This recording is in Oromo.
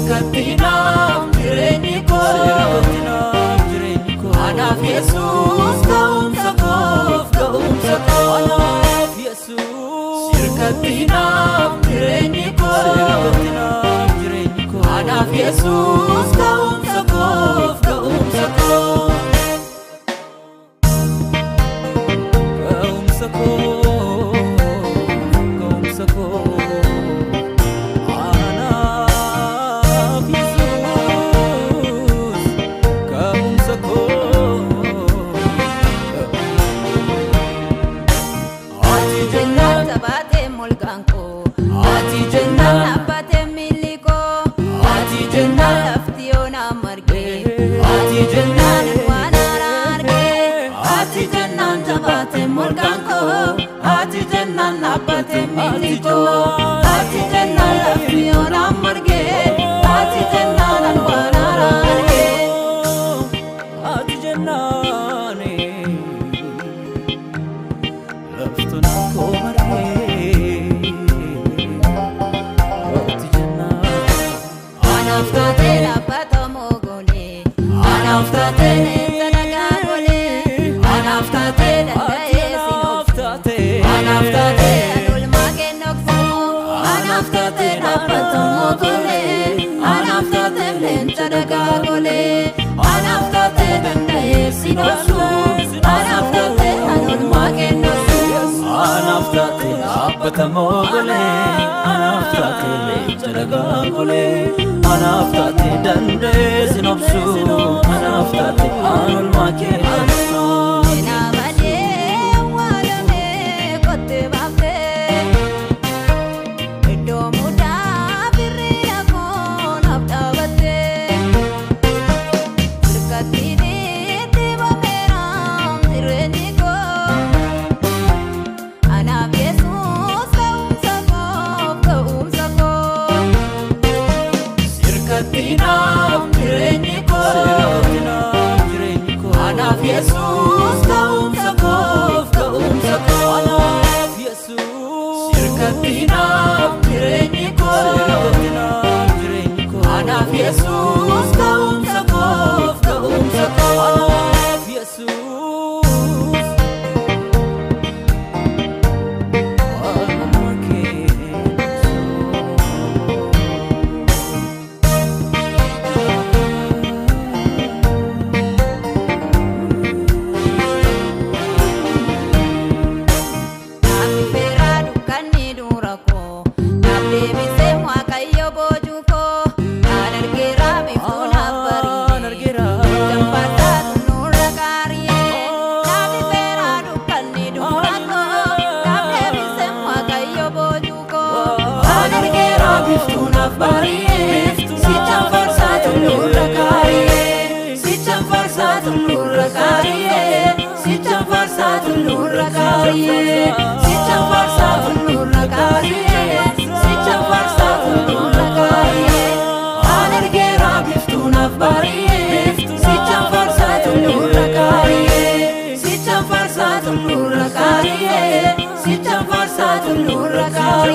Sirkatinaaf jireenyi koo, anaaf Yesuus ka'umsa koof ka'umsa koo. Anaaf Yesuus. Sirkatinaaf jireenyi koo, Sirkatinaaf jireenyi koo. Anaaf Yesuus ka'umsa koof ka'umsa koo. Ka'umsa koo, ka'umsa koo. Anaaf Yesuus, ka'umsa koo. Ati jennaan, Tabaatee molgaan koo, ati jennaan, dhaabbatee miilli koo, ati jennaan, lafti yoonaa margee, ati jennaan, waan haaraa argee. Ati jennaan jabaate molgaan koo, ati jennaan dhaabbate miilli koo, ati jennaan lafti yoonaa margee, ati jennaan waan haaraa argee. Ati jennaani laftuun koo margee. Ati jennaan. Anaaf taatee, Dhaabbata moogolee, anaaf taatee, leenca dhagaa golee, anaaf taatee, danda'ee si Anaaf taatee. Anaaf taatee. Kan oolmaa kennoksuu, Anaaf taatee dhaabbata moogolee, anaaf taatee leenca dhagaa golee, anaaf taatee danda'ee si dhoksu, anaaf taatee kan oolmaa kennoksuu. Anaaf taatee dhaabbata moogolee, anaaf taatee leenca dhagaa golee, anaaf taatee danda'ee sin obsu, anaaf taatee aan oolmaa kee obsu. Seenaa badee waalamee kottee baaftee, iddoo mudaa birrii koo naaf dhaabattee, hirkatti dhiibameera jireenyi koo, anaaf Yesuus ka'umsa koo ka'umsa koo. Sirkatinaaf jireenyi koo, Sirkatinaaf jireenyi koo. Anaaf Yesuus ka'umsa koof ka'umsa koo. Anaaf Yesuus. Sirkatinaaf jireenyi koo, Sirkatinaaf jireenyi koo. Anaaf Yesuus ka'umsa koof ka'umsa koo. Anaaf Yesuus. Oolmaa kee obsu. Naaf feeraa dukkanni dura koo, naaf deebisee Waaqayyo boojuu koo, naan argeera biiftuu naaf Aan bari'ee. argeera. Jamfaarsaa tulluurra kaariyee, naaf feeraa dukkanni dura koo, naaf deebisee Waaqayyo boojuu koo. Aan argeera biiftuu naaf bari'ee, sichaan faarsaa tulluurra kaariyee, sichaan faarsaa tulluurra kaariyee, sichaan faarsaa tulluurra kaariyee, sichaan faarsaa tulluurra kaariyee, sichaan faarsaa tulluurra kaariyee. Aan argeera biiftuu naaf bari'ee, sichaan faarsaa tulluurra kaariyee, sichaan faarsaa tulluurra kaariyee, sichaan faarsaa tulluurra kaariyee.